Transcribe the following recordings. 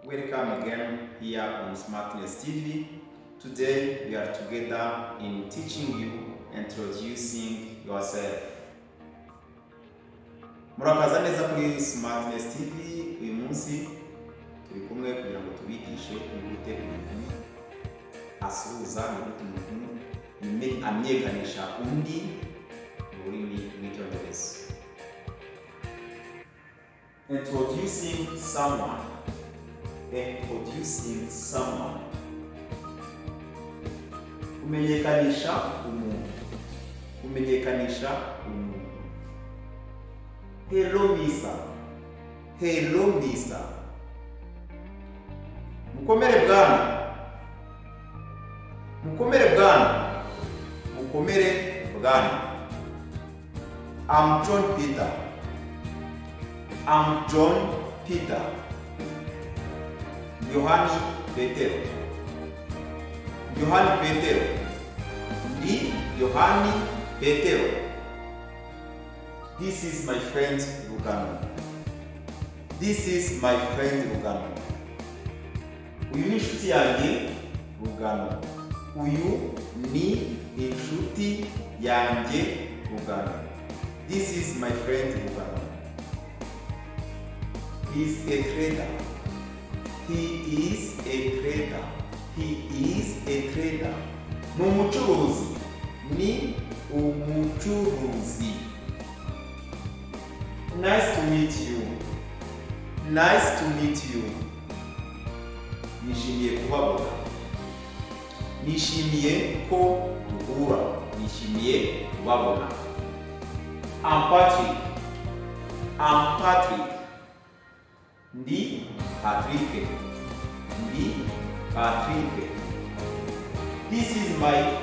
Welcome again here on Smartness TV. Today we are together in teaching you, introducing yourself. Murakaza neza kuri Smartness TV. Uyu munsi turi kumwe kugira ngo tubigishe ni gute umuntu asuhuza, ni gute umuntu amenyekanisha undi mu rurimi rw'icyongereza. Introducing someone. Introducing someone. Kumenyekanisha umuntu. Kumenyekanisha umuntu. Hello Mister. Hello Mister. Mukomere bwana. Mukomere bwana. Mukomere bwana. I'm John Peter. I'm John Peter. Yohani Petero. Yohani Petero. Ndi Yohani Petero. This is my friend Rugano. This is my friend Rugano. Uyu ni inshuti yanjye Rugano. Uyu ni inshuti yanjye Rugano. This is my friend Rugano. He is a trader. He is a trader. He is a trader. Ni umucuruzi. Ni umucuruzi. Nice to meet you. Nice to meet you. Nishimiye kubabona. Nishimiye ko duhura. Nishimiye kubabona. I'm Patrick. I'm Patrick. Ndi Patrick. Ndi Patrick. This is my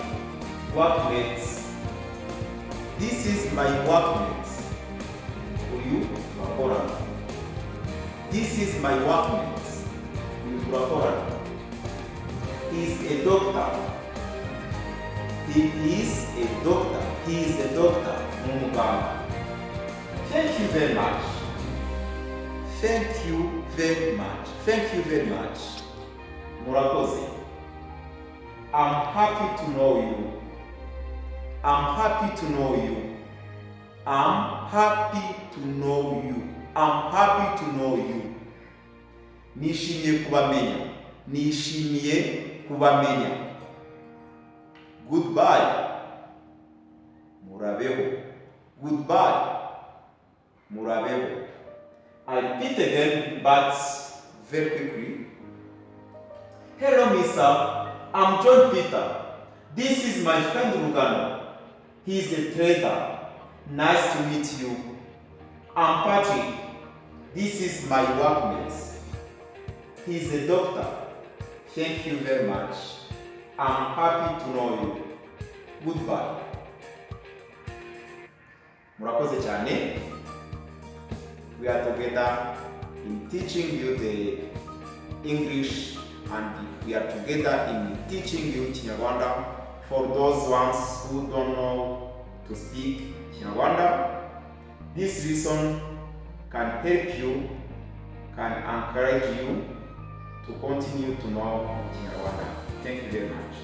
workmates. This is my workmates. Uyu turakora. This is my workmates. Uyu turakora. He is a doctor. He is a doctor. He is a doctor. Umuganga. Thank you very much. Thank you very much. Thank you very much. Murakoze. I'm happy to know you. I'm happy to know you. I'm happy to know you. I'm happy to know you. Nishimiye kubamenya. Nishimiye kubamenya. Goodbye. Murabeho. Goodbye. Murabeho. I repeat again, but very quickly. Hello, Mister. I'm John Peter. This is my friend Rugano. He is a trader. Nice to meet you. I'm Patrick. This is my workmate. He is a doctor. Thank you very much. I'm happy to know you. Goodbye. Murakoze cyane. We are together in teaching you the English, and we are together in teaching you Kinyarwanda for those ones who don't know to speak Kinyarwanda. This lesson can help you, can encourage you to continue to know Kinyarwanda. Thank you very much.